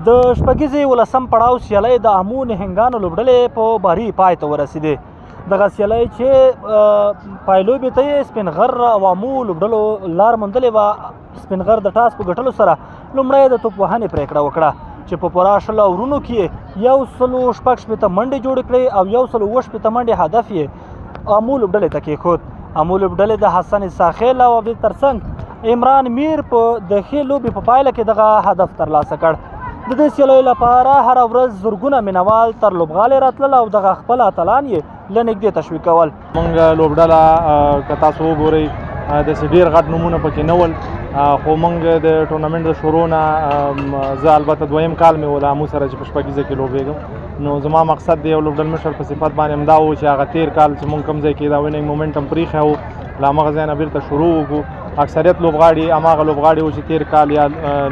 د شپږیزې ولسم پړاو سیالۍ د امو نهنګانو لوبډلې په بری پای ته ورسېدې. دغه سیالۍ چې پایلوبې ته یې سپین غر او امو لوبډلو لار موندلې وه، سپین غر د ټاس په ګټلو سره لومړی د توپ وهنې پرېکړه وکړه چې په پوره 20 اورونو کې 166 منډې جوړې کړې او 167 منډې هدف یې امو لوبډلې ته کېښود. امو لوبډلې د حسن ساخیل او د ترڅنګ عمران میر په د ښې لوبې په پایله کې دغه هدف ترلاسه کړ. د دې سیالیو لپاره هره ورځ زرګونه مینوال تر لوبغالي راتلل او دغه خپل اتلان یې له نږدې تشویقول. مونږ لوبډله که تاسو وګورئ، داسې ډېر غټ نومونه پکې نه ول، خو مونږ د ټورنمنټ د شروع نه، زه البته دویم کال مې و له امو سره چې په شپږیزه کې لوبېږم، نو زما مقصد د یو لوبډلمشر په صفت باندې همدا و چې هغه تېر کال چې مونږ کوم ځای کې دا winning momentum پرېښی و، له همغه ځای نه بېرته شروع وکړو. اکثریت لوبغاړي هماغه لوبغاړي وو چې تېر کال یا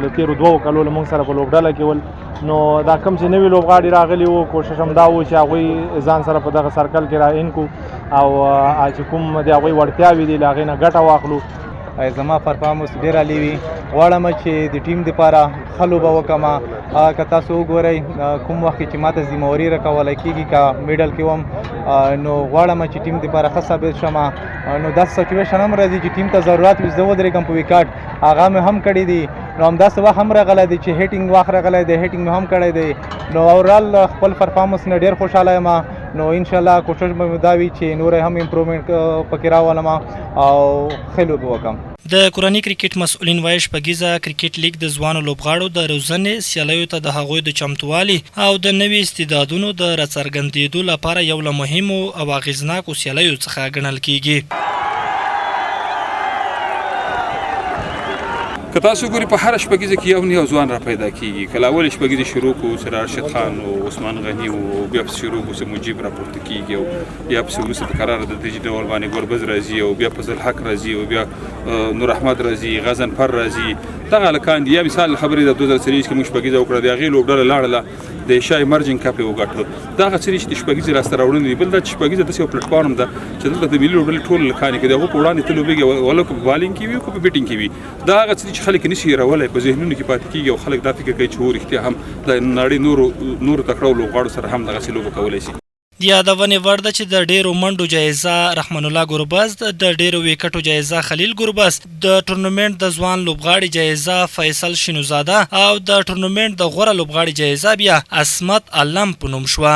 له تېرو 2 کلو له مونږ سره په لوبډله کې ول. نو دا کوم چې نوي لوبغاړي راغلي وو، کوشش هم دا و چې هغوی ځان سره په دغه circle کې را in کو او چې کوم د هغوی وړتیاوې دي، له هغې نه ګټه واخلو. زما performance ډیر عالي وي. غواړم چې د ټیم لپاره ښه لوبه وکړم. که تاسو وګورئ، کوم وخت کې چې ماته ذمہواري راکوله کېږي، که middle کې وم، نو غواړم چې ټیم لپاره ښه ثابت شم. نو داسې situation هم راځي چې ټیم ته ضرورت وي، زه ودرېږم په وکټ، هغه مې هم کړی دي. نو همداسې وخت هم راغلی دی چې hitting وخت راغلی دی، hitting مې هم کړی دی. نو overall خپل performance نه ډیر خوشحاله یم. نو ان شاء الله کوشش به مې دا وي چې نور هم improvement پکې راولم او ښه لوبې وکړم. د کورني کرکټ مسؤلین وایي، شپږیزه کرکټ لیګ د ځوانو لوبغاړو د روزنې، سیالیو ته د هغوی د چمتووالي او د نوي استعدادونو د راڅرګندېدو لپاره یو له مهمو او اغېزناکو سیالیو څخه ګڼل کیږي. که تاسو ګوري، په هر شپږیزه کې یو نه یو ځوان را پیدا کیږي. کله اول شپږیزه شروع کو، سره ارشد خان او عثمان غنی او بیا پس شروع کو چې مجیب را پورته کیږي او بیا پس وروسته په قرار د دې ډول باندې ګربز راځي او بیا فضل حق راځي او بیا نور احمد راځي، غزنفر راځي. دغه هلکان دي. یا مثال خبرې د 2024 کې موږ شپږیزه وکړه، د هغې لوبډله لاړله، د Asia Emerging Cup یې وګټه. دا هغه څه دي چې د شپږیزې لاسته راوړنې دي. بل دا چې شپږیزه داسې یو پلیټفارم ده چې دلته د ملي لوبډلې ټول هلکان کې د هغو په وړاندې ته لوبېږي، ولو که په بالینګ کې وي او که په بیټینګ کې وي. دا هغه څه دي چې خلک یې نشي هېرولی، په ذهنونو کې پاتې کېږي او خلک دا فکر کوي چې هو، رښتیا هم د نړۍ نورو نورو تکړه لوبغاړو سره هم دغسې لوبه کولی شي. د یادونې وړ ده چې د ډېرو منډو جایزه رحمان الله ګربز، د ډېرو ویکټو جایزه خلیل ګربز، د ټورنمنټ د ځوان لوبغاړي جایزه فیصل شینوزاده او د ټورنمنټ د غوره لوبغاړي جایزه بیا عصمت علم په نوم شوه.